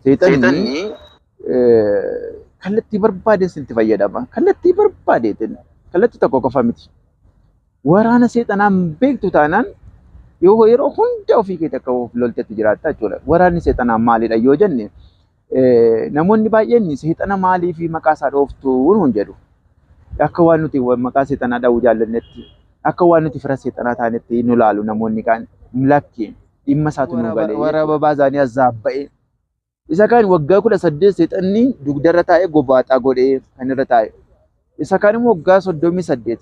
Seexanni kallattii barbaadeen sitti fayyadama. Kallattii barbaadeetiin kallattii tokko qofa miti. Waraana seexanaan beektu taanaan yoo yeroo hunda ofii keetii akka of loltetti jiraatta jechuudha. Waraanni seexanaa maalidha yoo jenne, namoonni baay'een seexana maalii fi maqaa isaa dhooftuu nuun jedhu. Akka waan nuti maqaa seexanaa dha'uu jaallannetti, akka waan nuti fira seexanaa taanetti nu laalu namoonni kaan. Lakki, dhimma isaatu nu galee. Warra babaazaanii azzaabba'ee. Isa kaan waggaa 18 seexanni dugdarra taa'ee gobaaxaa godhee kan irra taa'e. Isa kaan immoo waggaa 38.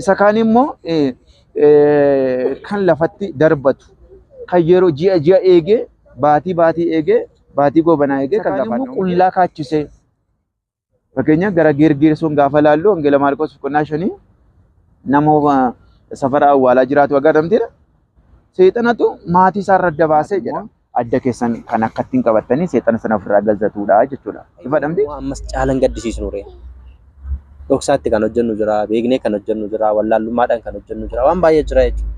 Isa kaan immoo kan lafatti darbatu. Kan yeroo ji'a ji'a eegee, baatii baatii eegee, baatii gobanaa eegee kan lafaan qullaa kaachisee. Fakkeenyaaf gara Geergeersoon gaafa laallu, Wangeela Maarqos boqonnaa 5, nama safara awwaalaa jiraatu agarramtedha. Seexanatu maatii isaarra adda baasee jedha. Adda keessan kan akka ittiin qabattanii seexana sana ofirraa galzatuudha jechuudha. Ifadhamti? Ammas caalan gaddisiisnu ree. Dhoksaatti kan hojjennu jira, beeknee kan hojjennu jira, wallaalummaadhaan kan hojjennu jira, waan baay'ee jira jechuudha.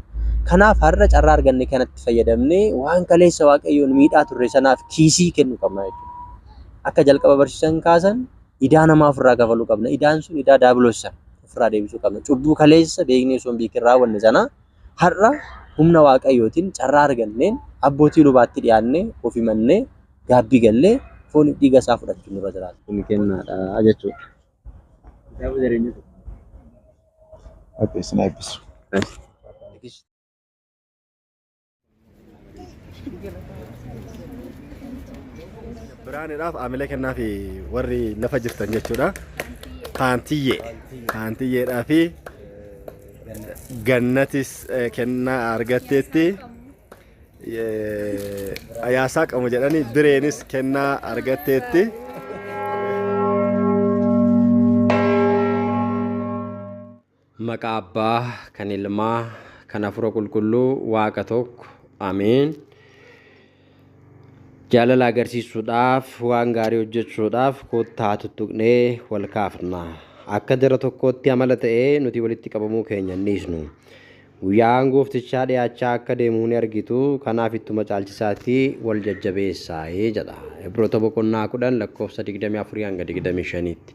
Kanaaf har'a carraa arganne kanatti fayyadamnee waan kaleessa Waaqayyoon miidhaa turre sanaaf kiisii kennuu qabna jechuudha. Akka jalqaba barsiisan kaasan, idaa namaa ofirraa kafaluu qabna. Idaan sun idaa daabiloos sana ofirraa deebisuu qabna. Cubbuu kaleessa beeknee osoo hin beekin raawwanne sana har'a humna Waaqayyootiin carraa arganneen abbootii lubaatti dhiyaannee, of himannee, gaabbii gallee, fooniif dhiiga isaa fudhachuun nurra jiraata. Kun kennaadha jechuudha. Waaqayyo isin haa eebbisu. Biraanidhaaf aamilee kennaa fi warri lafa jirtan jechuudha. Faantiyyee. Faantiyyeedhaa fi Gannatis kennaa argatteetti. Ayaasaa qabu jedhanii Bireenis kennaa argatteetti. Maqaa Abbaa, kan Ilmaa, kan Hafuura Qulqulluu, Waaqa tokko. Ameen. Jaalala agarsiisuudhaaf, waan gaarii hojjechuudhaaf kottaa tuttuqnee wal kaafna. Akka jara tokkootti amala ta'ee nuti walitti qabamuu keenya hin dhiisnu. Guyyaan gooftichaa dhi'aachaa akka deemu ni argitu, kanaaf ittuma caalchisaatii wal jajjabeessaa jedha. Ibroota boqonnaa 10 lakkoofsa 24 hanga 25tti.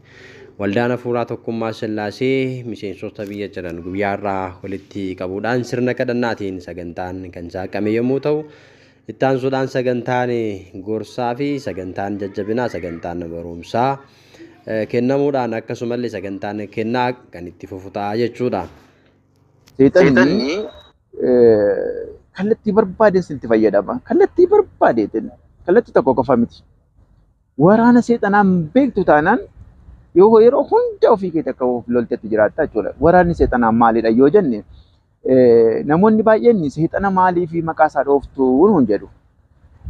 Waldaan Hafuuraa Tokkummaa Sillaasee miseensota biyya jiran guyyaa har'aa walitti qabuudhaan sirna kadhannaatiin sagantaan kan saaqame yommuu ta'u, itti aansuudhaan sagantaan gorsaa fi sagantaan jajjabinaa, sagantaan barumsaa kennamuudhaan akkasumallee sagantaan kennaa kan itti fufu ta'a jechuudha. Seexanni kallattii barbaadeen sitti fayyadama. Kallattii barbaadeetiin kallattii tokko qofa miti. Waraana seexanaan beektu taanaan yoo yeroo hunda ofii keetii akka of loltetti jiraatta jechuudha. Waraanni seexanaa maalidha yoo jenne, namoonni baay'een seexana maalii fi maqaa isaa dhooftuu nuun jedhu.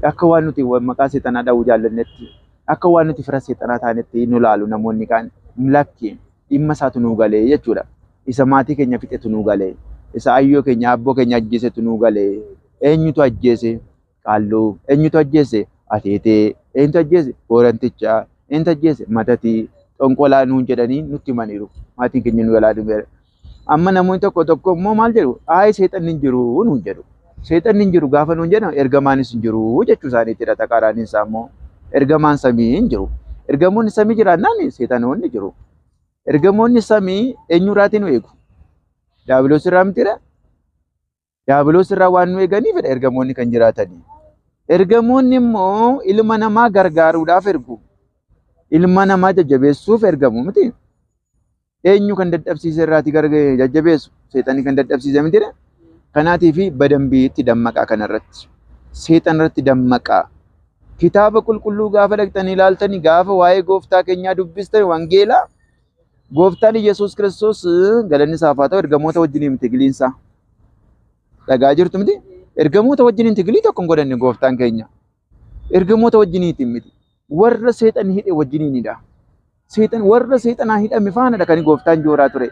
Akka waan nuti maqaa seexanaa dha'uu jaallannetti, akka waan nuti fira seexanaa taanetti nu laalu namoonni kaan. Lakki, dhimma isaatu nuu galee jechuudha. Isa maatii keenya fixetu nuu galee. Isa ayyoo keenya, abboo keenya ajjeesetu nuu galee. Eenyutu ajjeese? Qaalluu. Eenyutu ajjeese? Ateetee. Eenyutu ajjeese? Boorantichaa. Eenyutu ajjeese? Matatii. Xonqolaa nuun jedhanii nutti himaniiru. Maatiin keenya nu jalaa dhumeera. Amma namoonni tokko tokko immoo maal jedhu? Ayi, seexanni hin jiru nuun jedhu. Seexanni hin jiru gaafa nuun jedhan, ergamaanis hin jiru jechuu isaaniittidha. Taqaaraaniin isaa immoo ergamaan samii hin jiru. Ergamoonni samii jiraannaan seexanoonni jiru. Ergamoonni samii eenyurraatii nu eegu? Daabiloos irraa mitiidha? Daabiloos irraa waan nu eeganiifidha ergamoonni kan jiraatanii. Ergamoonni immoo ilma namaa gargaaruudhaaf ergu. Ilma namaa jajjabeessuuf ergamu miti. Eenyu kan dadhabsiise irraati jajjabeessu? Seexanni kan dadhabsiise mitiidha? Kanaatiif badambiitti dammaqaa kanarratti. Seexan irratti dammaqaa. Kitaaba qulqulluu gaafa dhaqxanii ilaaltanii, gaafa waa'ee gooftaa keenyaa dubbistan, wangeelaa, gooftaan Yesuus Kiristoos galanni isaaf haa ta'u, ergamoota wajjiniin tigiliinsaa. Dhagaa jirtu miti? Ergamoota wajjiniin tigilii tokko hin godhanne gooftaan keenya. Ergamoota wajjiniitiin miti. Warra seexanni hidhe wajjiniinidha. Seexan warra seexanaan hidhame faanadha kan gooftaan jooraa ture.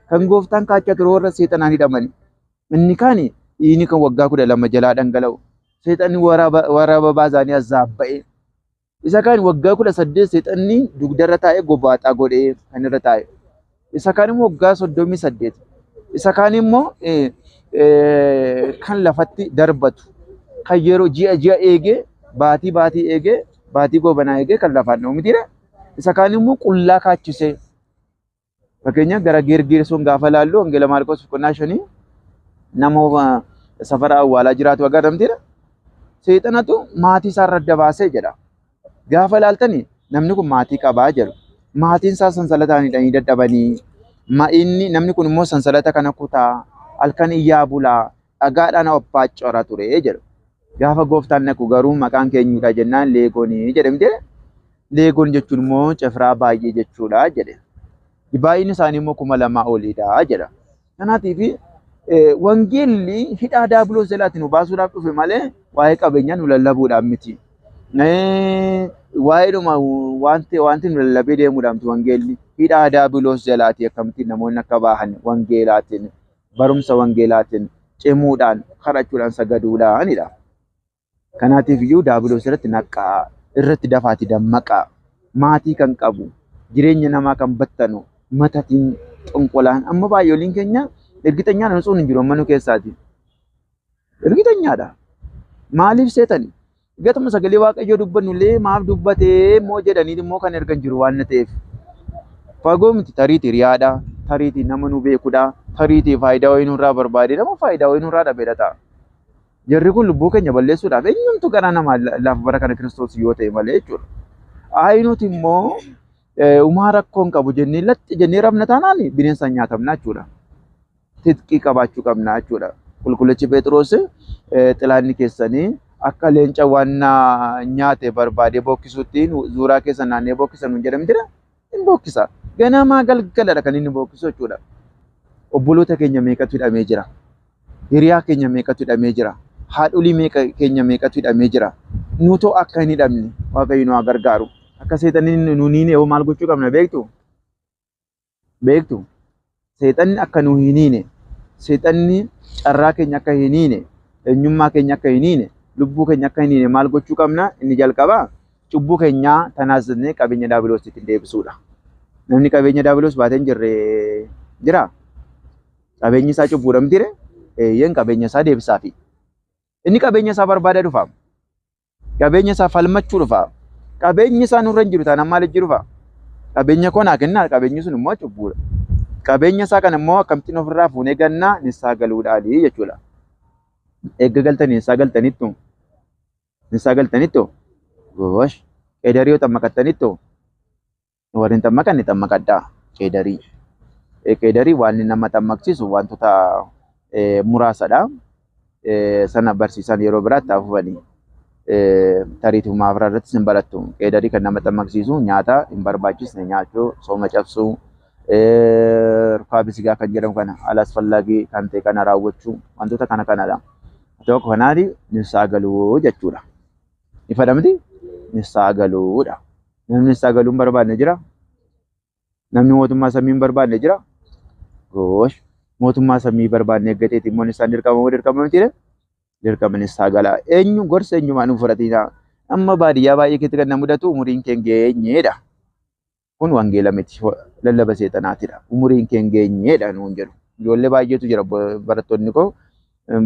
Kan gooftaan kaachaa ture warra seexanaan hidhamani. Inni kaani dhiigni kan waggaa 12 jalaa dhangala'u. Seexanni waraaba baazaanii azzaabba'ee. Isa kaan waggaa 18 seexanni dugdarra taa'ee gobaaxaa godhee kan irra taa'e. Isa kaan immoo waggaa 38. Isa kaan immoo kan lafatti darbatu. Kan yeroo ji'a ji'a eegee, baatii baatii eegee, Baatii goobanaa eegee kan lafaan dha'u mitiidha. Isa kaan immoo qullaa kaachisee. Fakkeenyaaf gara Geergeersoon gaafa laallu Wangeela Maarqos boqonnaa 5 nama safara awwaalaa jiraatu agarra mitiidha. Seexanatu maatii isaarra adda baasee jedha. Gaafa laaltani namni kun maatii qabaa jedhu. Maatiin isaa sansalataan hidhanii dadhabanii inni namni kun immoo sansalata kana kutaa halkan iyyaa bulaa dhagaadhaan abbaa ture jedhu. Gaafa gooftaan naqu garuu maqaan keenyudha jennaan leegoonii jedhamte. Leegoon jechuun immoo cifraa baay'ee jechuudha jedhe. Baay'inni isaanii immoo 2000 oliidha jedha. Kanaatiif wangeelli hidhaa daabiloos jalaatti nu baasuudhaaf dhufe malee waa'ee qabeenyaa nu lallabuudhaaf miti. Waa'eedhuma wanti nu lallabee deemuudhaaf miti wangeelli. Hidhaa daabiloos jalaatti akkamittiin namoonni akka bahan wangeelaatiin, barumsa wangeelaatiin, cimuudhaan, kadhachuudhaan, sagaduudhaanidha. Kanaatiif iyyuu daabiloos irratti naqqaa, irratti dafaati dammaqaa, maatii kan qabu, jireenya namaa kan battanu, matatiin xonqolaan amma baay'ooliin keenya ergitanyaan nusuun hin jiru amma nu keessaati. Ergitanyaadha. Maaliif seetani? Gatuma sagalee Waaqayyoo dubbannu illee maaf dubbatee immoo jedhanii immoo kan ergan jiru waan ta'eef. Fagoo miti tariitii riyaadha, tariitii nama nu beekudha, tariitii faayidaa wayii nurraa barbaade nama faayidaa wayii nurraa dhabeedha ta'a. Jarri kun lubbuu keenya balleessuudhaaf eenyumtu garaa namaa lafa bara kana Kiristoos yoo ta'e malee jechuudha. Ayinuti immoo uumaa rakkoo hin qabu jennee laxxi jennee rabna taanaan bineensaan nyaatamna jechuudha. Titqii qabaachuu qabna jechuudha. Qulqullichi Phexros xilaanni keessanii akka leenca waan nyaate barbaadee bookkisutti zuuraa keessa naannee bookkisan hin jedhamtira. Hin bookkisa. Ganamaa galgaladha kan inni bookkisu jechuudha. Obboloota keenya meeqatu hidhamee jira? Hiriyaa keenya meeqatu hidhamee jira? Haadholii keenya meeqatu hidhamee jira? Nutoo akka hin hidhamne Waaqayyo nu haa gargaaru. Akka seexanni nu hin hiine maal gochuu qabna beektu? Beektu? Seexanni akka nu hin hiine, seexanni carraa keenya akka hin hiine, eenyummaa keenya akka hin hiine, lubbuu keenya akka hin hiine maal gochuu qabna? Inni jalqabaa cubbuu keenyaa tanaasisnee qabeenya daabiloositti deebisuudha. Namni qabeenya daabiloos baatee hin jirre jiraa? Qabeenyi isaa cubbuudha mitiire? Eeyyeen qabeenya isaa deebisaafi. Inni qabeenya isaa barbaada dhufa. Qabeenya isaa falmachuu dhufa. Qabeenyi isaa nurra hin jiru taanaan maaliif jiru dhufa? Qabeenya koo naa kennaa qabeenyi sun immoo cubbuudha. Qabeenya isaa kana immoo akkamittiin ofirraa fuunee gannaa nissaa galuudhaani jechuudha. Eegga galtanii nissaa galtanittu. Nissaa galtanittu. Gosh. Qeedarii yoo xammaqattanittu. Warri hin xammaqanne xammaqadhaa. Qeedarii. Qeedarii waan nama xammaqsiisu wantoota muraasadha. Sana barsiisan yeroo biraatti haafufanii. Tariitii maafiraa irrattis hin barattu. Qeedarii kan nama xammaqsiisu nyaata hin barbaachisne nyaachuu, sooma cabsuu, rukkaa kan jedhamu kana alasfallaagii kan ta'e kana raawwachuu wantoota kana kanadha. Tokko kanaati nissaa galuu jechuudha. Ifadha miti? Nissaa galuudha. Namni nissaa galuu hin barbaanne jira? Namni mootummaa samii hin barbaanne jira? Goosh. Mootummaa samii barbaanne eeggateeti immoo nissaan dirqama moo dirqama miti? Dirqama nissaa galaa. Eenyu gorsa eenyumaan hin fudhatinaa. Amma baadiyyaa baay'ee keessatti kan na mudatu umuriin kee hin geenyeedha. Kun wangeela miti. Lallaba seexanaatidha. Umuriin kee hin geenyeedha nuun jedhu. Ijoollee baay'eetu jira barattoonni koo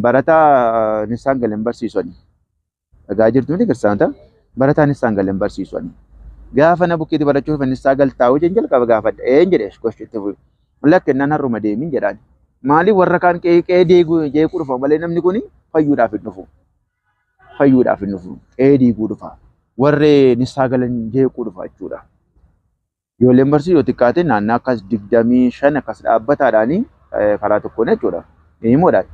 barataa nissaan galan barsiisani. Dhagaa jirtu miti kiristaanota barataa nissaan galan barsiisani. Gaafa na bukkeetti barachuuf nissaa galtaa hojii jalqaba gaafadha. Een jedhe gosh itti fufi. Lakkennaan har'uma deemin jedhaan. Maaliif warra kaan qe'ee jeequu dhufa malee namni kun fayyuudhaaf hin dhufu. Fayyuudhaaf hin dhufu. Qe'ee diiguu dhufa. Warri nissaa galan jeequu dhufa jechuudha. Ijoolleen barsiisuu yoo xiqqaate naannoo akkas 25 akkas dhaabbataadhaanii karaa tokkoon jechuudha. Himoodhaan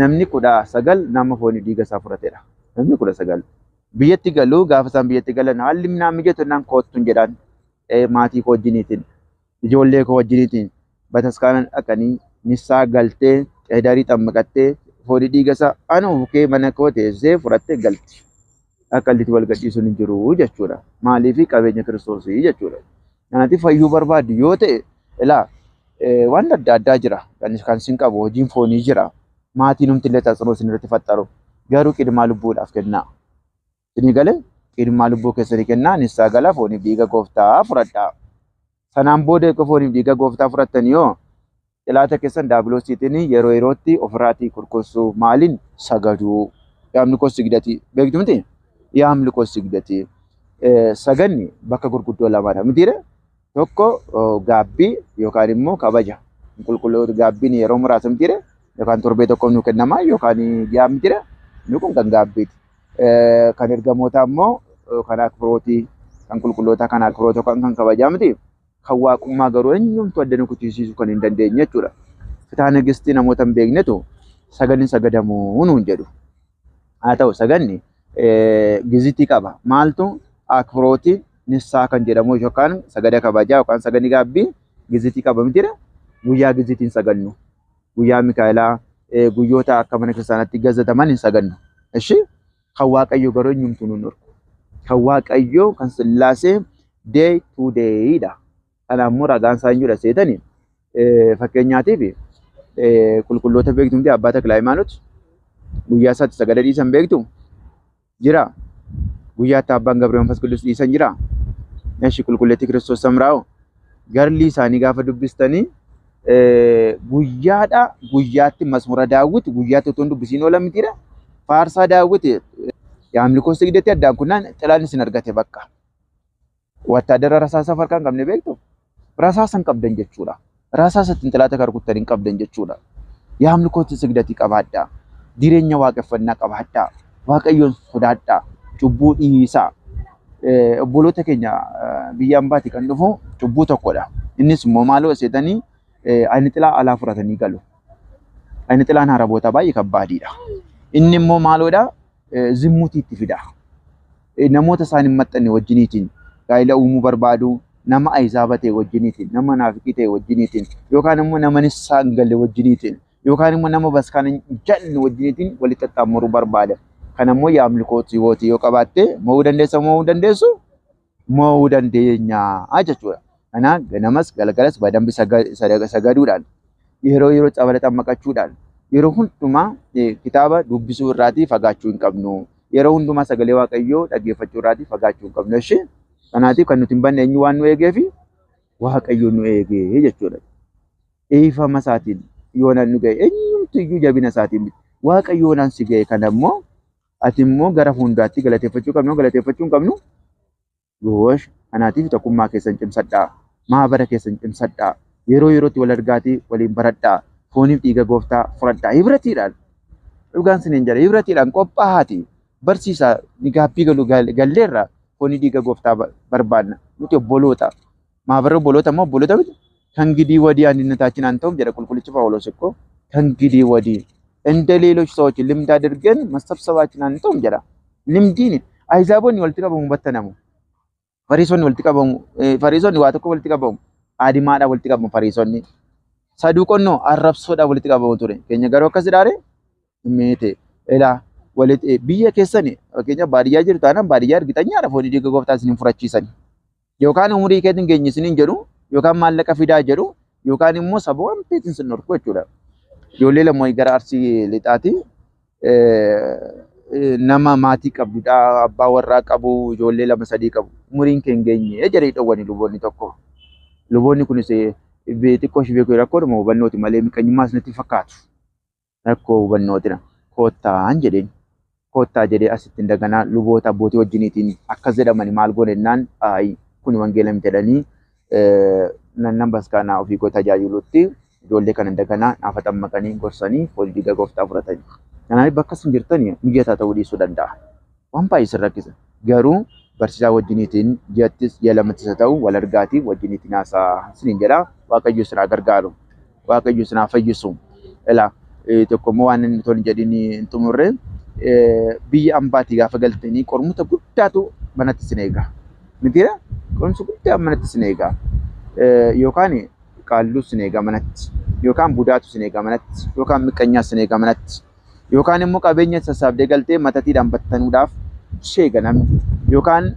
namni 19 nama foonii dhiiga isaa fudhatedha. Namni 19. Biyyatti galuu gaafa isaan biyyatti galan haalli naan mijatu naan koottuun jedhaan maatii koo wajjiniitiin ijoollee koo wajjiniitiin bataskaana dhaqanii nissaa galtee qeedarii xammaqattee foonii dhiiga isaa anuma bukee mana koo teessee fudhattee galti. Akka illitti wal gadhiisuun hin jiru jechuudha. Maaliif qabeenya Kiristoosii jechuudha. Kanaatiif fayyuu barbaaddu yoo ta'e ilaa waan adda addaa jira. Kan sin qabu hojiin foonii jira. Maatiin humti illee taasisuu isin irratti faxaru. Garuu qidmaa lubbuudhaaf kennaa. Isinii galee qidmaa lubbuu keessanii kennaa nissaa galaa fooniif dhiiga gooftaa fudhadhaa. Sanaan booda eega fooniif dhiiga gooftaa fudhattanii yoo xilaata keessan daabiloosiitiin yeroo yerootti ofirraatii kurkursuu maaliin sagaduu. Yaamni koo sigdatii beektu miti? Yaamni koo sigdatii. Saganni bakka gurguddoo lamaadha. Mitiire tokko gaabbii yookaan immoo kabaja. Qulqulloota gaabbiin yeroo muraasa mitiire yookaan torbee tokkoof nu kennama yookaan ji'a mitiire inni kun kan gaabbiiti. Kan ergamootaa immoo kan akbirootii, kan qulqullootaa kan akbiroota kan kabajaa miti. Kan waaqummaa garuu eenyumtu adda nu kuchisiisuu kan hin dandeenye jechuudha. Fitaa nagistii namoota hin beeknetu saganni sagadamuu nuun jedhu. Haa ta'u saganni gizitii qaba. Maaltu akbirootii nissaa kan jedhamu yookaan sagada kabajaa yookaan saganni gaabbii gizitii qaba mitiidha. Guyyaa gizitiin sagannu. Guyyaa Mikaa'elaa guyyoota akka mana kiristaanaatti gazataman hin sagannu. Ishi kan Waaqayyoo garuu eenyumtuu nuun dhorku. Kan Waaqayyoo kan Sillaasee day to day dha. Kanaaf immoo ragaan isaa eenyudha seetani fakkeenyaatiif qulqulloota beektu miti Abbaa Taklaa Hayimaanoot guyyaa isaatti sagada dhiisan beektu jira. Guyyaa itti Abbaan Gabriel Manfas Qidduus dhiisan jira. Eshi qulqulleettii Kiristoos Samraa'oo garlii isaanii gaafa dubbistanii guyyaadha guyyaatti masmura Daawit guyyaatti otoo hin dubbisiin oolan mitiidha. Faarsaa Daawit yaamlikoo sigdetti addaan kunnaan xilaan isin argate bakka. Wattaadara rasaasa harkaa hin qabne beektu? Rasaasa hin qabdan jechuudha. Rasaasa ittiin xilaata karkuttan hin qabdan jechuudha. Yaamlikootti sigdatii qabaadhaa. Jireenya waaqeffannaa qabaadhaa. Waaqayyoon sodaadhaa. Cubbuu dhiisaa. Obboloota keenya biyya ambaati kan dhufu cubbuu tokkodha. Innis immoo maaloo seetanii ayni xilaa alaa fudhatanii galu. Ayni xilaan haraboota baay'ee kabbaadiidha. Inni immoo maaloodha zimmuutii itti fida. Namoota isaan hin maxxanne wajjiniitiin gaa'ela uumuu barbaadu, nama ayizaaba ta'e wajjiniitiin, nama naafiqii ta'e wajjiniitiin, yookaan immoo nama nissaa hin galle wajjiniitiin, yookaan immoo nama baskaana hin jalne wajjiniitiin walitti qaxxaamuruu barbaada. Kana immoo yaamlikootii wootii yoo qabaatte mo'uu dandeessa mo'uu dandeessu mo'uu dandeenya jechuudha. Kanaaf ganamas galgalas badambi sagaduudhaan yeroo yeroo tsabala xammaqachuudhaan yeroo hundumaa kitaaba dubbisuu irraatii fagaachuu hin qabnu. Yeroo hundumaa sagalee Waaqayyoo dhaggeeffachuu irraatii fagaachuu hin qabnu. Ishee kanaatiif kan nuti hin banne eenyu waan nu eegeefi Waaqayyo nu eegee jechuudha. Dhiifama isaatiin yoonaan nu ga'e eenyumtu iyyuu jabina isaatiin miti. Waaqayyo yoonaan si ga'e kana immoo ati immoo gara fuulduraatti galateeffachuu qabnu galateeffachuu hin qabnu. Goosh kanaatiif tokkummaa keessan cimsadhaa. Maabara keessan cimsadhaa. Yeroo yerootti wal argaatii waliin baradhaa. Fooniif dhiiga gooftaa fudhadhaa. Hibratiidhaan dhugaan siniin jedha hibratiidhaan qophaa'aati. Barsiisaa ni gaabbii galu galleerra foonii dhiiga gooftaa barbaadna. Nuti obboloota. Maabarri obboloota immoo obboloota miti. ከእንግዲህ ወዲህ አንድነታችን አንተውም jedha qulqullichi ጳውሎስ እኮ ከእንግዲህ ወዲህ እንደ ሌሎች ሰዎች ልምድ አድርገን መሰብሰባችን አንተውም jedha. Limdiin Ahizaaboonni walitti qabamu battanamu. Fariisonni walitti qabamu. Fariisonni waa tokko walitti qabamu. Adimaadhaan walitti qabamu fariisonni. Saduuqonnoo arrabsoodhaan walitti qabamu ture. Keenya garuu akkas jedhaare meete. Ilaa walitti biyya keessani fakkeenya baadiyyaa jirtu taanaan baadiyyaa argitanyaadha foonii dhiiga gooftaa isiniin furachiisan. Yookaan umurii keetiin geenye isiniin jedhu yookaan maallaqa fidaa jedhu yookaan immoo saba waan feetiin sin dhorku jechuudha. Ijoollee lama gara Arsii lixaati. Nama maatii qabdudha, abbaa warraa qabu, ijoollee lama sadii qabu. Umuriin kee hin geenye jedhee dhowwani luboonni tokko. Luboonni kunis xiqqoo ishee beekuu rakkoodhuma hubannooti malee miqanyummaas natti fakkaatu. Rakkoo hubannootina. Koottaan jedheen. Koottaa jedhee asitti daganaa luboota abbootii wajjiniitiin akkas jedhamani maal goone jennaan ayi kun wangeela miti jedhanii nannan baskaanaa ofii koo tajaajilutti ijoollee kana daganaa naafa xammaqanii gorsanii foon dhiiga gooftaa fudhatanii. Kanaaf bakka isin jirtan mijataa ta'uu dhiisuu danda'a. Waan baay'ee isin rakkisa. Garuu barsiisaa wajjiniitiin ji'attis ji'a lamattis haa ta'u wal argaatii wajjiniitiin haasaa isiniin jedha. Waaqayyo isin haa gargaaru. Waaqayyo isin haa fayyisu. Ilaa tokko immoo waan inni tole jedhin hin xumurre biyya ambaatii gaafa galtanii qormata guddaatu manatti isin eega. Mitiira qorumsa guddaa manatti isin eega. Yookaan qaalluu isin eega manatti yookaan budaatu isin eega manatti yookaan miqqanyaa isin eega manatti yookaan immoo qabeenya sassaabdee galtee matatiidhaan battanuudhaaf ishee eega namni yookaan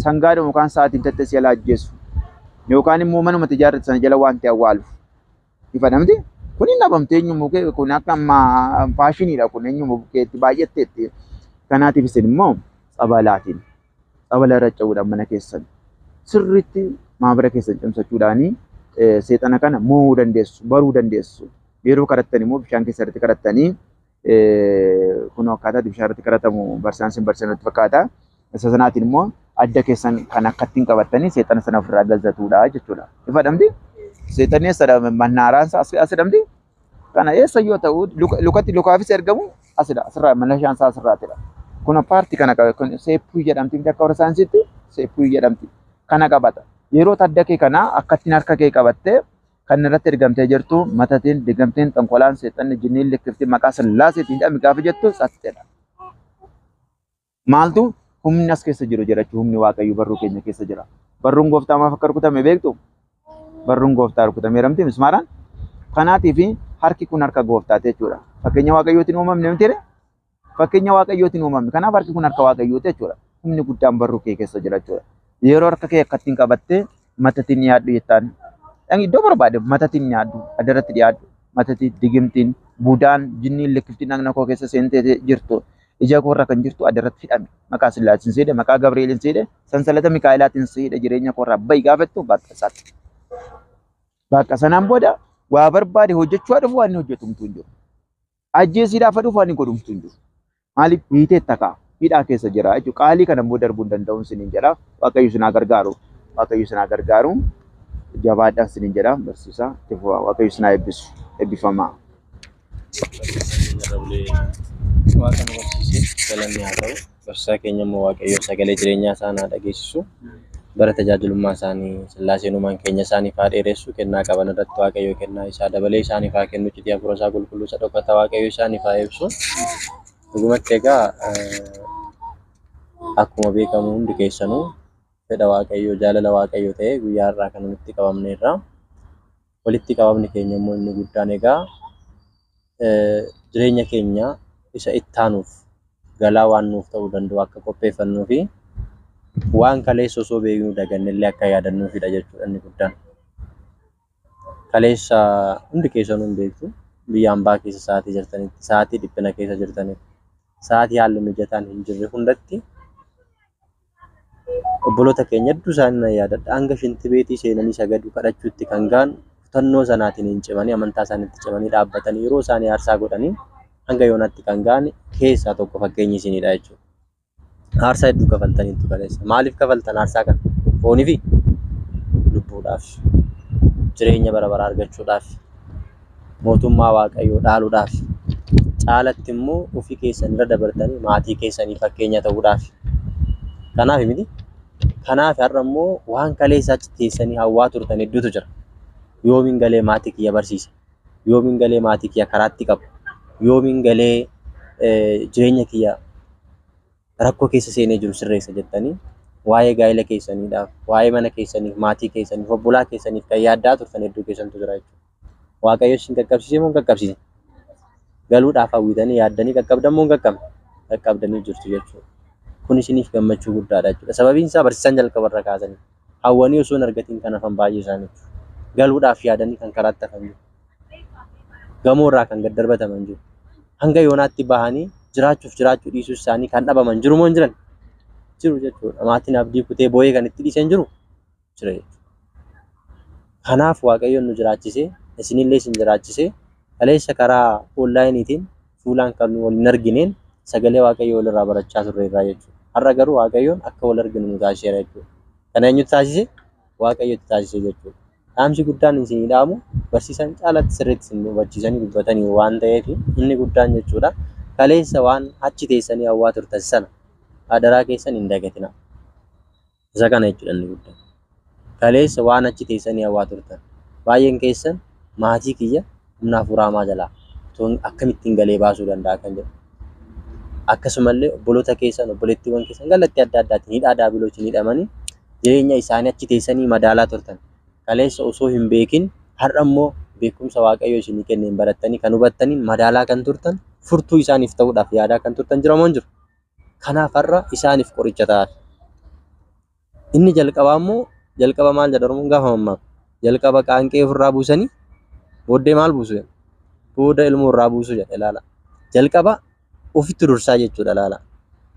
sangaadhuma yookaan sa'aatiin tattee si jalaa ajjeesu yookaan immoo manuma ijaarrate sana jala waan ta'e awwaalu. Ifa namti kun hin dhabamte eenyuma bukkee kun akka ammaa faashiniidha kun eenyuma bukkeetti baay'atteetti. Kanaatiif isin immoo tsabalaatiin tsabala irra ce'uudhaan mana keessan sirriitti maabara keessan cimsachuudhaanii seexana kana mo'uu dandeessu baruu dandeessu. Yeroo kadhattan immoo bishaan keessa irratti kadhattanii kun akkaataa bishaan irratti kadhatamu barsiisaan sin barsiisan natti fakkaata. Isa sanaatiin immoo Adda keessan kan akkattiin qabattanii seexana sana ofirraa galzatuudha jechuudha. Ifadhamti? Seexanni eessadha? Mannaaraan asidhamti? Kana eessa yoo ta'u lukatti lukaafis ergamu asidha. Asirraa malashaan isaa asirraatidha. Kun paartii kana qaba. Kun seeppuu jedhamti miti akka warra saayinsiitti seeppuu jedhamti. Kana qabata. Yeroo adda kee kana akkattiin harka kee qabattee kan irratti ergamtee jirtu matatiin, digamteen, xonqolaan, seexanni, jinniin, likkifti maqaa sillaaseetiin hidhami gaafa jettu sattedha. Maaltu humni as keessa jiru jira jechuun humni Waaqayyoo barruu keenya keessa jira. Barruun gooftaa maaf akka rukutame beektu? Barruun gooftaa rukutameera miti mismaaraan. Kanaatiif harki kun harka gooftaati jechuudha. Fakkeenya Waaqayyootiin uumamne miti ree? Fakkeenya Waaqayyootiin uumamne. Kanaaf harki kun harka Waaqayyooti jechuudha. Humni guddaan barruu kee keessa jira jechuudha. Yeroo harka kee akkattiin qabattee matatiin dhiyaadhu jettaan. Iddoo barbaade matatiin dhiyaadhu, addarratti dhiyaadhu. Matatiin, digimtiin, budaan, jinniin, likkiftiin dhagna koo keessa seentee jirtu. Ija koorra kan jirtu addarratti hidhame. Maqaa Sillaaseen siidhe, maqaa Gabri'eelin siidhe, sansalata Mikaa'elaatiin siidhe jireenya koorraa bahi gaafattu bakka isaatti. Bakka sanaan booda waa barbaade hojjechuu dhufu waan inni hojjetumtu hin jiru. Ajjeesiidhaaf dhufu waan inni godhumtu hin jiru. Maaliif hiitee takaa hidhaa keessa jira jechuudha. Qaalii kana immoo darbuu hin danda'uun siniin jedha. Waaqayyo sinaa gargaaru. Waaqayyo sinaa gargaaru. Jabaadhaan siniin jedha barsiisaa. Waaqayyo sinaa eebbisu. Eebbifamaa. Waaqa nu barsiisee galanni haa ta'u. Barsiisaa keenya immoo Waaqayyo sagalee jireenyaa isaan haa dhageessisu. Bara tajaajilummaa isaanii Sillaaseen uumaan keenya isaaniif haa dheeressu. Kennaa qaban irratti Waaqayyo kennaa isaa dabalee isaaniif haa kennu. Iccitii hafuura isaa qulqulluu isa dhokata Waaqayyo isaaniif haa ibsu. Dhugumatti egaa akkuma beekamu hundi keessanuu fedha Waaqayyoo jaalala Waaqayyoo ta'ee guyyaa har'aa kan walitti qabamneerra. Walitti qabamni keenya immoo inni guddaan egaa jireenya keenya isa ittaanuuf galaa waan nuuf ta'uu danda'u akka qopheeffannuu fi waan kaleessa osoo beeknuu dagannellee akka yaadannuufidha jechuudha inni guddaan. Kaleessa hundi keessanuu hin beektu biyya hambaa keessa sa'aatii jirtanitti, sa'aatii dhiphina keessa jirtanitti, sa'aatii haalli mijataan hin jirre hundatti obboloota keenya hedduu isaanii nan yaadadha. Hanga shintibeetii seenanii sagaduu kadhachuutti kan ga'an kutannoo sanaatiin hin cimanii amantaa isaaniitti cimanii dhaabbatanii yeroo isaanii aarsaa godhanii hanga yoonaatti kan ga'an keessaa tokko fakkeenyi isinidha jechuudha. Aarsaa hedduu kafaltaniitu kaleessa. Maaliif kafaltan aarsaa kana? Foonii fi lubbuudhaaf, jireenya bara baraa argachuudhaaf, mootummaa Waaqayyoo dhaaluudhaaf, caalatti immoo ofii keessan irra dabartanii maatii keessanii fakkeenya ta'uudhaaf. Kanaaf miti. Kanaaf har'a immoo waan kaleessa achi teessanii hawwaa turtan hedduutu jira. Yoomiin galee maatii kiyya barsiisa? Yoomiin galee maatii kiyya karaatti qabu? Yoomiin galee jireenya kiyya rakkoo keessa seenee jiru sirreessa jettanii waa'ee gaa'ela keessaniidhaaf, waa'ee mana keessaniif, maatii keessaniif, obbolaa keessaniif kan yaaddaa turtan hedduu keessantu jira jechuudha. Waaqayyo isin qaqqabsiise moo hin qaqqabsiisne? Galuudhaaf hawwitanii yaaddanii qaqqabdan moo hin qaqqabne? Qaqqabdanii jirtu jechuudha. Kun isiniif gammachuu guddaadha jechuudha. Sababiin isaa barsiisaan jalqabarra kaasanii hawwanii osoo hin argatiin kan hafan baay'ee isaaniitu. Galuudhaaf yaadanii kan karaatti hafan jiru. Gamoo irraa kan gad darbataman jiru. Hanga yoonaatti bahanii jiraachuuf jiraachuu dhiisuu isaanii kan dhabaman jiru moo hin jiran? Jiru jechuudha. Maatiin abdii kutee boo'ee kan itti dhiisan jiru jira jechuudha. Kanaaf Waaqayyoon nu jiraachisee isinillee isin jiraachisee kaleessa karaa onlaayiniitiin fuulaan kan wal hin argineen sagalee Waaqayyoo walirraa barachaa turreerraa jechuudha. Har'a garuu Waaqayyoon akka wal arginu nu taasiseera jechuudha. Kana eenyutu taasise? Waaqayyotu taasise jechuudha. Dhaamsi guddaan isinii dhaamu barsiisan caalatti sirriitti isin hubachiisanii dubbatanii waan ta'eef inni guddaan jechuudha. Kaleessa waan achi teessanii hawwaa turtan sana adaraa keessan hin dagatinaa. Isa kana jechuudha inni guddaan. Kaleessa waan achi teessanii hawwaa turtan. Baay'een keessan maatii kiyya humna hafuura hamaa jalaa akkamittiin galee baasuu danda'a kan jedhu. Akkasumallee obboloota keessan obboleettiiwwan keessan kallattii adda addaatiin hidhaa daabilootiin hidhamanii jireenya isaanii achi teessanii madaalaa turtan. Kaleessa osoo hin beekin har'a immoo beekumsa Waaqayyoo isinii kenneen barattanii kan hubattanii madaalaa kan turtan furtuu isaaniif ta'uudhaaf yaadaa kan turtan jira moo hin jiru? Kanaaf har'a isaaniif qoricha ta'aa. Inni jalqabaa immoo jalqaba maal jedha Oromoon gaafa mammaaku? Jalqaba qaanqee ofirraa buusanii booddee maal buusu jedha? Booda ilmoo irraa buusu jedha ilaala. Jalqaba ofitti dursaa jechuudha ilaala.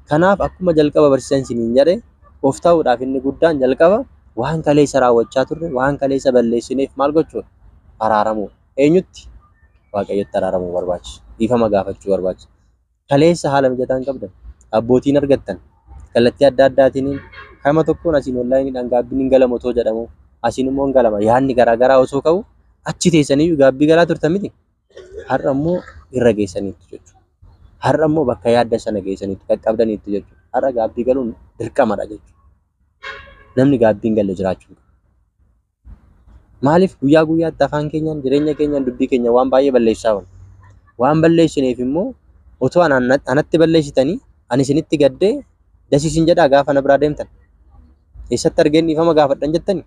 Kanaaf akkuma jalqaba barsiisan isiniin jedhe of ta'uudhaaf inni guddaan jalqaba waan kaleessa raawwachaa turre waan kaleessa balleessineef maal gochuudha? Araaramuu. Eenyutti? Waaqayyotti araaramuu barbaachisa. Dhiifama gaafachuu barbaachisa. Kaleessa haala mijataa hin qabdan. Abbootiin argattan. Kallattii adda addaatiin Kama tokkoon asiin onlaayiniidhaan gaabbiin hin galamu otoo jedhamu asiin immoo hin galama yaadni garaagaraa osoo ka'u achi teessanii gaabbii galaa turtan miti. Har'a immoo irra geessaniitu jechuudha. Har'a immoo bakka yaadda sana geessaniitu qaqqabdaniitu jechuudha. Har'a gaabbii galuun dirqamadha jechuudha. Namni gaabbii hin galle jiraachuu hin qabu. Maaliif guyyaa guyyaatti afaan keenyaan jireenya keenyaan dubbii keenya waan baay'ee balleessaa oolla. Waan balleessineef immoo otoo anatti balleessitanii ani isinitti gaddee dasiisin jedhaa gaafa na biraa deemtan. Eessatti argeen dhiifama gaafadhan jettanii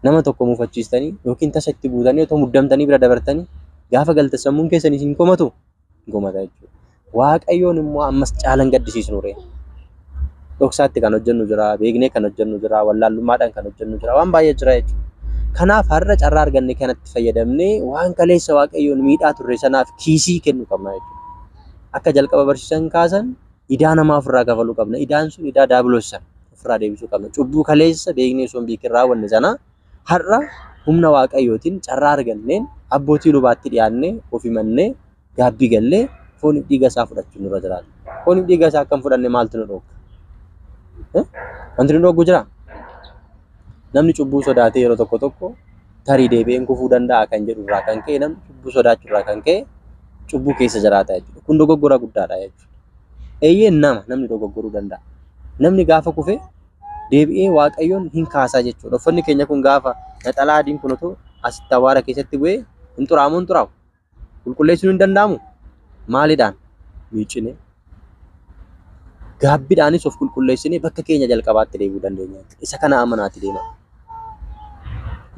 nama tokko muufachiistanii yookiin tasa itti buutanii otoo muddamtanii bira dabartanii gaafa galte sammuun keessan isin komatu hin komata jechuudha. Waaqayyoon immoo ammas caalan gaddisiisnu ree. Dhoksaatti kan hojjennu jira, beeknee kan hojjennu jira, wallaalummaadhaan kan hojjennu jira, waan baay'ee jira jechuudha. Kanaaf har'a carraa arganne kanatti fayyadamnee waan kaleessa Waaqayyoon miidhaa turre sanaaf kiisii kennuu qabna jechuudha. Akka jalqaba barsiisan kaasan idaa namaa ofirraa kafaluu qabna. Idaan sun idaa daabiloos sana ofirraa deebisuu qabna. Cubbuu kaleessa beeknee osoo hin beekin raawwanne sana har'a humna Waaqayyootiin carraa arganneen abbootii lubaatti dhiyaannee of himannee gaabbii gallee fooniif dhiiga isaa fudhachuun nurra jiraata. Fooniif dhiiga isaa akka hin fudhanne maaltu nu dhorka? Wanti nu dhorku jiraa? Namni cubbuu sodaatee yeroo tokko tokko tarii deebi'een kufuu danda'a kan jedhu irraa kan ka'e namni cubbuu sodaachuu irraa kan ka'e cubbuu keessa jiraata jechuudha. Kun dogoggora guddaadha jechuudha. Eeyyeen nama namni dogoggoruu danda'a. Namni gaafa kufe deebi'ee Waaqayyoon hin kaasaa jechuudha. Uffanni keenya kun gaafa naxalaa adiin kun otoo asitti awwaara keessatti bu'ee hin xuraamu hin xuraa'u. Qulqulleessuun hin danda'amu. Maalidhaan? Miicine. Gaabbiidhaanis of qulqulleessinee bakka keenya jalqabaatti deebi'uu dandeenya. Isa kana amanaati deema.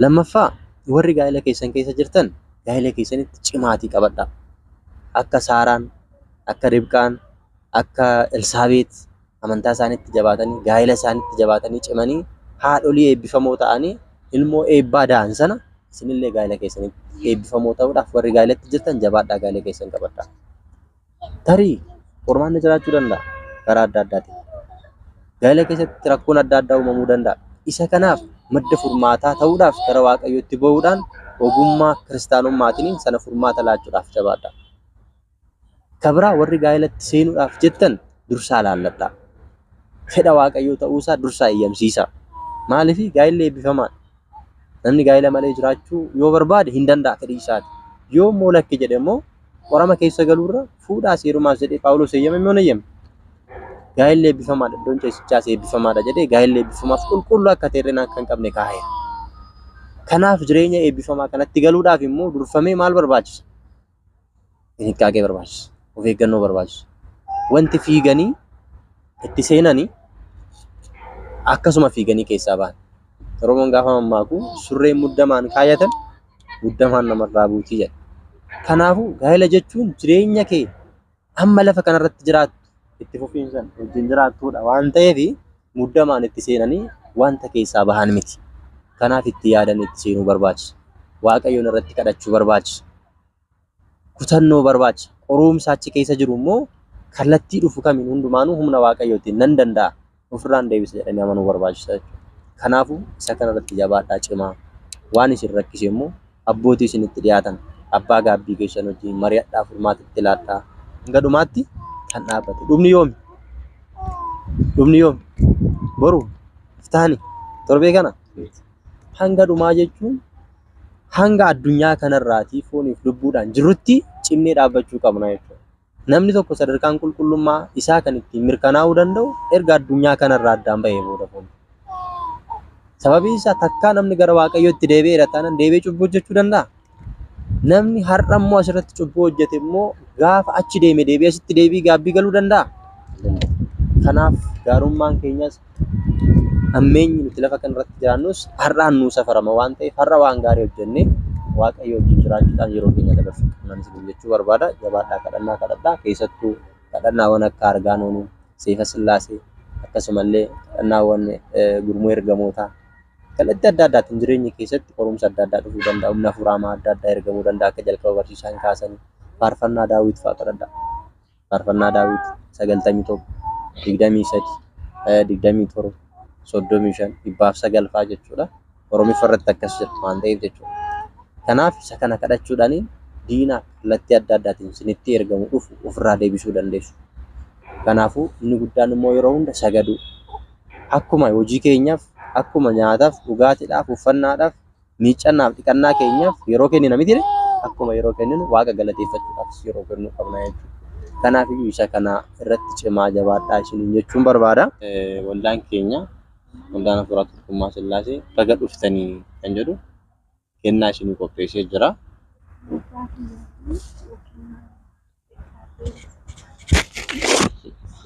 Lammaffaa warri gaa'ela keessan keessa jirtan gaa'ela keessanitti cimaatii qabadhaa. Akka Saaraan, akka Ribqaan, akka Elsaabeet amantaa isaaniitti jabaatanii gaa'ela isaaniitti jabaatanii cimanii haadholii eebbifamoo ta'anii ilmoo eebbaa da'an sana isinillee gaa'ela keessanitti eebbifamoo ta'uudhaaf warri gaa'elatti jirtan jabaadhaa gaa'ela keessan qabadhaa. Tarii qormaanni jiraachuu danda'a karaa adda addaatiin. Gaa'ela keessatti rakkoon adda addaa uumamuu danda'a. Isa kanaaf madda furmaataa ta'uudhaaf gara Waaqayyootti ba'uudhaan ogummaa kiristaanummaatiin sana furmaata laachuudhaaf jabaadhaa. Kabiraa warri gaa'elatti seenuudhaaf jettan dursaa laalladhaa. Fedha Waaqayyoo ta'uusaa dursaa eeyyamsiisaa. Maaliif gaa'elli eebbifamaadha. Namni gaa'ela malee jiraachuu yoo barbaade hin danda'a fedhii isaati. Yoo immoo lakki jedhe immoo qorama keessa galuurra fuudhaa seerumaas jedhee Phaawulos eeyyame moo hin eeyyamne? Gaa'elli eebbifamaadha, iddoon ciisichaas eebbifamaadha jedhee gaa'elli eebbifamaaf qulqulluu akka ta'e hir'ina akka hin qabne kaa'eera. Kanaaf jireenya eebbifamaa kanatti galuudhaaf immoo durfamee maal barbaachisa? Xinqaaqee barbaachisa. Of eeggannoo barbaachisa. Wanti fiiganii itti seenanii akkasuma fiiganii keessaa bahan. Oromoon gaafa mammaaku surreen muddamaan kaayatan muddamaan namarraa buutii jedha. Kanaafuu gaa'ela jechuun jireenya kee amma lafa kanarratti jiraattu itti fufiinsaan wajjin jiraattudha waan ta'eef muddamaan itti seenanii wanta keessaa bahan miti. Kanaaf itti yaadanii itti seenuu barbaachisa. Waaqayyoon irratti kadhachuu barbaachisa. Kutannoo barbaachisa. Qorumsa achi keessa jiru immoo kallattii dhufu kamiin hundumaanuu humna Waaqayyootiin nan danda'a ofirraan deebisa jedhanii amanuu barbaachisa jechuudha. Kanaafuu isa kanarratti jabaadhaa cimaa. Waan isin rakkise immoo abbootii isinitti dhiyaatan abbaa gaabbii keessan wajjin mari'adhaa furmaata itti laadhaa. Hanga dhumaatti kan dhaabbate. Dhumni yoomi? Dhumni yoomi? Boru? Iftaani? Torbee kana? Hanga dhumaa jechuun hanga addunyaa kanarraatii fooniif lubbuudhaan jirrutti cimnee dhaabbachuu qabna jechuudha. Namni tokko sadarkaan qulqullummaa isaa kan ittiin mirkanaa'uu danda'u erga addunyaa kanarraa addaan bahee booda foon. Sababiin isaa takkaa namni gara Waaqayyootti deebi'eera taanaan deebi'ee cubbuu hojjechuu danda'a. Namni har'a immoo asirratti cubbuu hojjete immoo gaafa achi deeme deebi'ee asitti deebi'ee gaabbii galuu danda'a. Kanaaf gaarummaan keenyas hammeenyi nuti lafa kanarratti jiraannus har'aan nuu safarama waan ta'eef har'a waan gaarii hojjennee Waaqayyo wajjin jiraachuudhaan yeroo keenya dabarsuu qabna isiniin jechuu barbaada. Jabaadhaa kadhannaa kadhadhaa keessattuu kadhannaawwan akka Argaanoonii, Seefa Sillaasee akkasumallee kadhannaawwan gurmuu ergamootaa kallattii adda addaatiin jireenya keessatti qorumsa adda addaa dhufuu danda'a. Humna hafuuraa adda addaa ergamuu danda'a akka jalqaba barsiisaan kaasanii faarfannaa Daawit fa'aa kadhadhaa. Faarfannaa Daawit 91, 23, 27, 35, 109 fa'aa jechuudha. Oromiffa irratti akkas jedha waan ta'eef jechuudha. Kanaaf isa kana kadhachuudhaan diina kallattii adda addaatiin isinitti ergamu dhufu ofirraa deebisuu dandeessu. Kanaafuu inni guddaan immoo yeroo hunda sagaduu. Akkuma hojii keenyaaf, akkuma nyaataaf, dhugaatiidhaaf, uffannaadhaaf, miiccannaaf, dhiqannaa keenyaaf yeroo kennina miti ree? Akkuma yeroo kenninu Waaqa galateeffachuudhaafis yeroo kennuu qabna jechuudha. Kanaaf iyyuu isa kana irratti cimaa jabaadhaa isiniin jechuun barbaada. Waldaan keenya Waldaan Hafuuraa Tokkummaa Sillaasee baga dhuftanii kan jedhu kennaa isinii qopheessee jira.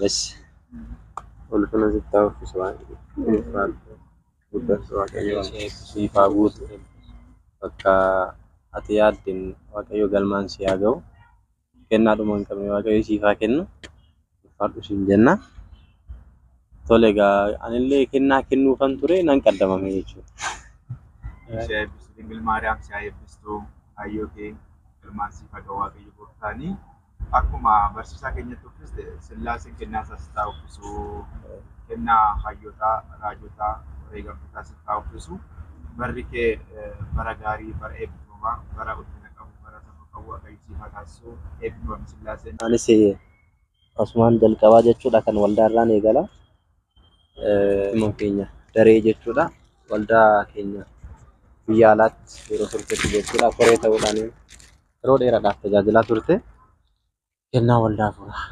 Yes. Ulfina sitti haa uffisu Waaqni. Ulfaadhu. Guddadhu Waaqayyo siif haa guutu. Bakka ati yaaddeen Waaqayyo galmaan si haa ga'u. Kennaa dhuma hin qabne Waaqayyo siif haa kennu. Ulfaadhu siin jenna. Tole egaa anillee kennaa kennuufan ture nan qaddamame jechuudha. Si haa eebbisu Dingil Maariyaam si haa eebbistu kaayyoo kee galmaan siif haa ga'u Waaqayyo gooftaani. Akkuma barsiisaa keenyatti uffiste Sillaaseen kennaa isaa sitti haa uffisu. Kennaa hayyootaa, raajotaa, wareegamtootaa sitti haa uffisu. Barri kee bara gaarii, bara eebbifamaa, bara ulfina qabu, bara safuu qabu Waaqayyo siif haa taasisu. Eebbifami Sillaaseen. Anis asumaan jalqabaa jechuudha kan waldaa irraan eegala. Dhimma keenya daree jechuudha. Waldaa keenya biyya alaatti yeroo turtetti jechuudha. Koree ta'uudhaan yeroo dheeraadhaaf tajaajilaa turte. Kennaa waldaa hafuuraa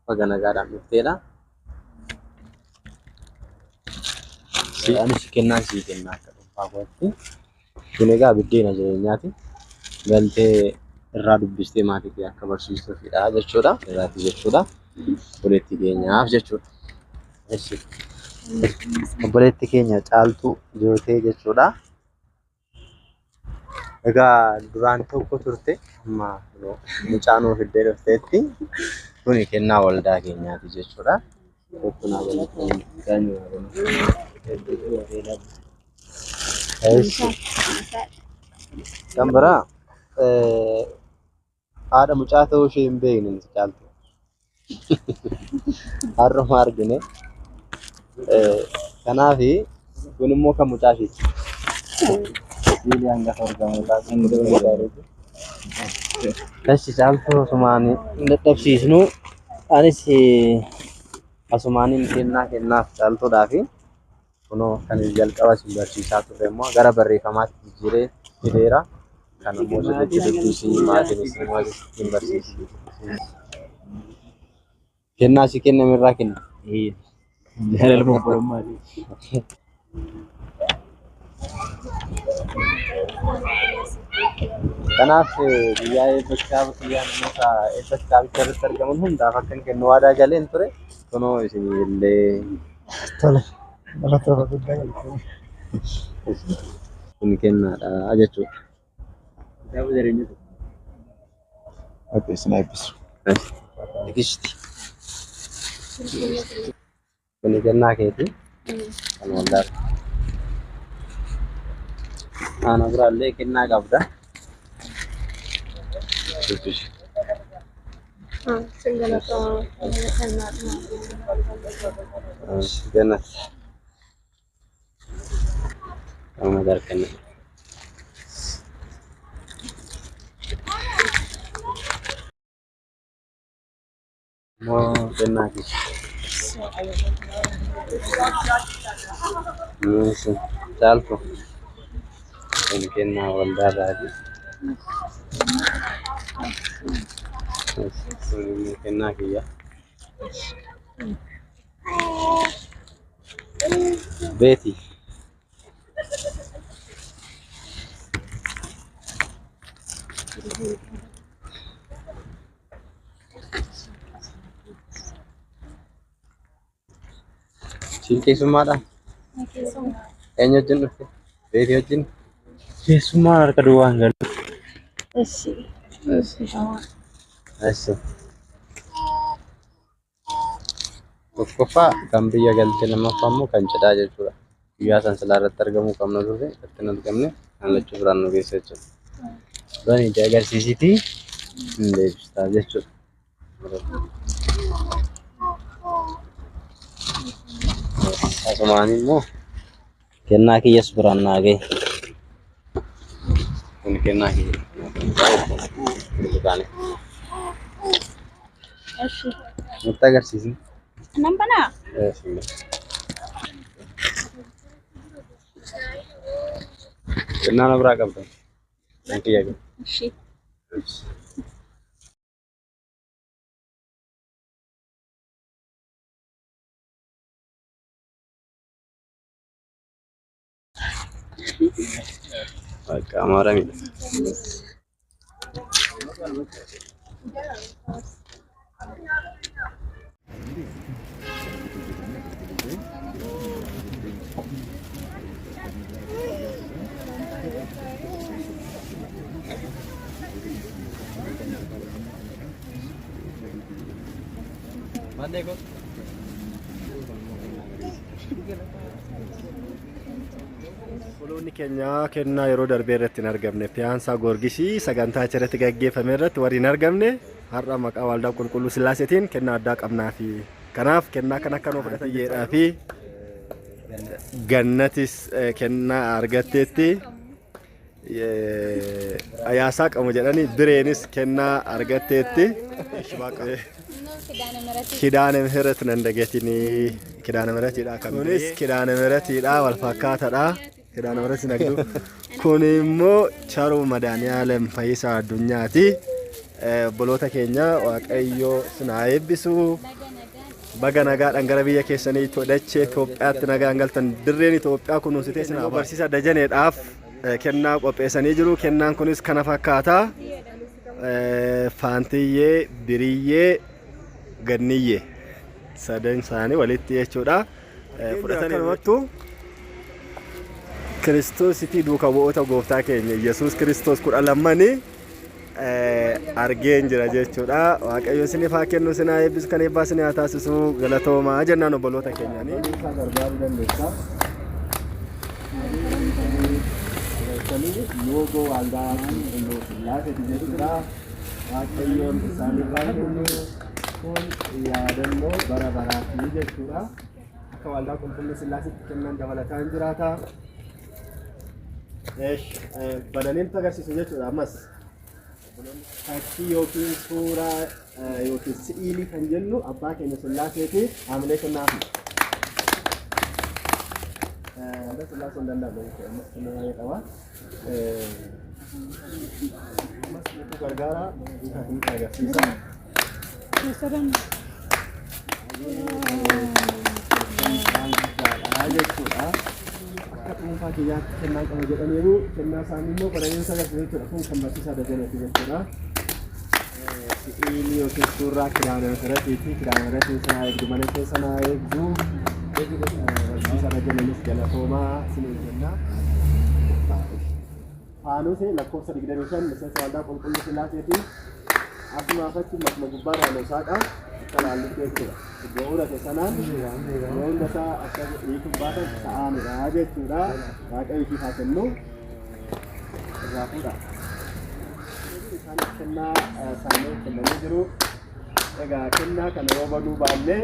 baga nagaadhaan dhufteedha. Anis kennaan sii kennaa akka dhuunfaa kootti. Kun egaa biddeena jireenyaati. Galtee irraa dubbistee maatii kee akka barsiistuufidha jechuudha. Irraati jechuudha. Obboleettii keenyaaf jechuudha. Eshi. Obboleettii keenya Caaltuu Jootee jechuudha. Egaa duraan tokko turte amma mucaa nuu fiddee dhufteetti. Kuni kennaa waldaa keenyaati jechuudha. Tokko naa banatu. Eshi. Kan biraa haadha mucaa ta'uu ishee hin beekne nuti Caaltuu. Har'uma argine. Kanaaf kun immoo kan mucaa isheeti. Siilii hangafa ergamootaa kun Eshi Caaltuu asumaan hin dadhabsiisnu. Anis asumaaniin kennaa kennaaf Caaltuudhaafi. Kunoo kan jalqaba isin barsiisaa turre immoo gara barreeffamaatti jijjiiree fideera. Kan immoo sirriitti dubbisii maatiin isin ittiin barsiisi. Kennaa si kenname irraa kenna. Jaalala obbolummaati. Kanaaf guyyaa eebba kitaaba kiyyaa namoota eebba kitaabicha irratti argaman hundaaf akkan kennu waadaa galeen ture. Kunoo isin illee Tole. Galatooma guddaa galatooma. kun kennaadha jechuudha. Kitaaba jireenya tokko. Waaqayyo isin haa eebbisu. Tikisti. Kun kennaa keeti. Kan waldaa. Ana biraallee kennaa qabda. Dubbisi. Gannat. Kanuma darkanne. Immoo kennaa kiyya. Caaltu. Kun kennaa waldaa irraati. Kun immoo kennaa kiyya. Beeti. Siin keessummaadha? Eenyu wajjin dhufte? Beetii wajjin? Keessummaan harka duwwaa hin galu. Eessi. Tokkoffaa kan biyya galte lammaffaa immoo kan cidhaa jechuudha. Guyyaa san silaa irratti argamuu qabna turre irratti hin argamne kan lachuu biraan nu geesse jechuudha. Bani agarsiisitii hin deebistaa jechuudha. Asumaan immoo kennaa kiyyas biraan naa gahe. Kun kennaa kiyya. Burtukaanii. Nutti agarsiisi. Nan banaa? Kennaa na biraa qabda. Kan kiyya galu. Ishee. Bakka amaaramidha. Obboloonni keenya kennaa yeroo darbee irratti hin argamne Piyaansaa Goorgisii sagantaa achirratti gaggeeffame irratti warri hin argamne har'a maqaa waldaa qulqulluu Sillaaseetiin kennaa addaa qabnaafi. Kanaaf kennaa kan akka nuuf fudhatan jedhaa fi gannatis kennaa argatteetti. Ayaasaa qabu jedhanii bireenis kennaa argatteetti. Kidaane Mihiret nan dagatinii. Kidaane Mihiretidha kan Kunis Kidaane Mihiretidha wal fakkaatadha. Kidaane Mihiret nagdu. Kun immoo Charuu Madaaniyaalem Fayyisaa Addunyaati. Obboloota keenya Waaqayyo isin haa eebbisu. Baga nagaadhaan gara biyya keessanii dachee Itoophiyaatti nagaan galtan. Dirreen Itoophiyaa kunuunsitee isin haa barsiisa Dajaneedhaaf kennaa qopheessanii jiru. Kennaan kunis kana fakkaata. Faantiyyee, Biriyyee, Ganniyyee sadan isaanii walitti jechuudha. Fudhatanii akkanumattu Kiristoositii duuka bu'oota gooftaa keenya Yesuus Kiristoos 12 argeen jira jechuudha. Waaqayyo isiniif haa kennu, isin haa eebbisu, kan eebbaa isin haa taasisu. Galatoomaa jennaan obboloota keenyaanii. Gargaaruu dandeessa. Loogoo waldaa qulqulluu Sillaaseeti jechuudha. Waaqayyoon isaaniif haa kennu. Kun yaadannoo bara baraati jechuudha. Akka waldaa qulqulluu Sillaaseetti kennan dabalataan jiraata. Bananiin agarsiisu jechuudha ammas. Fakkii yookiin suuraa yookiin si'iilii kan jennu abbaa keenya Sillaaseeti haamilee kennaafi. Waldaa Sillaasee hin danda'amu jechuudha. Ammas kennaa baay'ee qaba. Ammas nutu gargaara nuti agarsiisa. Waan guddaadha jechuudha. Akka dhuunfaa kiyyaatti kennaa qaba jedhaniiru. Kennaa isaanii immoo qorannoo agarsiisa jechuudha. Kun kan barsiisaa Dajaneeti jechuudha. Si'iilii yookiin suuraa Kidaana Misiratiiti. Kidaana Misiratiin sinaa eegdu mana keessa naa eegdu. Barsiisaa Dajaneenis galatoomaa isiniin jenna. Faanosee lakkoofsa 25 miseensa waldaa qulqulluu Sillaaseeti. Akkuma afachi matuma gubbaa naannoo isaaqa akka laallutti jechuudha. Bu'uura ta'e sanaan yeroo hunda isaa akka hiikuuf baatan sa'aanidha jechuudha. Waaqayyo ishiif haa kennu. Irraa fuudha. Isaan kennaa isaanii kennanii jiru. Egaa kennaa kana yoo banuu baanne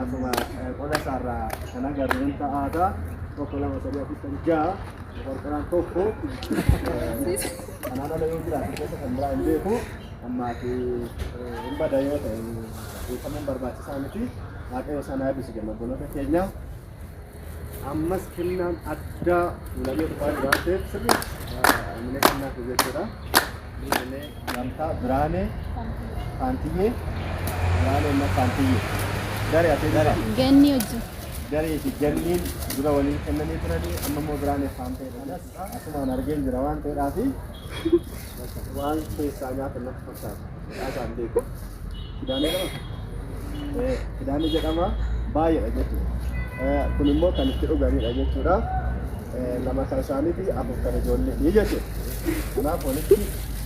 asuma qola isaarraa kan agarru hin ta'aata. 1 2 3 4 5 6 qorqoraan tokko kanaan ala yoo jiraate keessa kan biraa hin beeku. Ammaa fi hin bada yoo ta'e beekamuun barbaachisaa miti. Waaqayyo isaan haa eebbisu jenna obboloota keenya. Ammas kennaan addaa fuulamee dhufaa jira waan ta'eef sirriitti hamilee kennaaf jechuudha. Biilee Gamtaa Biraanee Faantiyyee Biraanee እና Faantiyyee. Daree ati daree. Ganni hojii. Daree fi ganniin dura waliin kennanii turanii amma immoo Biraanee Faantee asumaan argeen jira waan ta'eedhaafi waan keessaa nyaatan natti fakkaata. Maqaa isaan beeku. Kidaanee jedhama? Kidaanee jedhama. Baay'eedha jechuudha. Kun immoo kan itti dhuganidha jechuudha. 2 kan isaanii fi 4 kan ijoolleeti jechuudha. Kanaaf walitti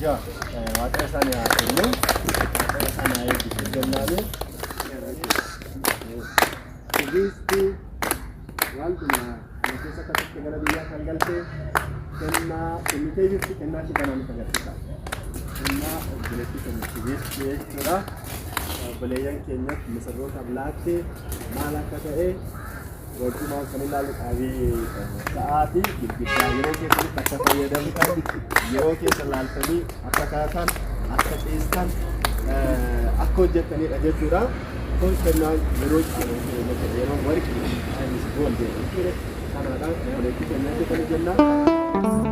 6 Waaqayyo isaanii haa kennu. Waaqayyo isaanii haa eebbisu jennaani. Tigisti wantuma kana keessa akka turte gara biyyaa kan galte kennaa kennitee jirti kennaa ishee kanaan nutti agarsiisa. Kennaa obboleettii keenya Tigisti jechuudha. Obboleeyyan keenyaaf misirrootaaf laatte maal akka ta'e wajjumaan kan ilaallu qaabii sa'aatii girgiddaa yeroo keessanitti akka fayyadamtan yeroo keessa laaltanii akka kaatan akka ciistan akka hojjettanidha jechuudha. Kun kennaan yeroo caalu yeroo warqii gold jechuudha. Kanaadhaan obboleettii keenyatti kan jenna.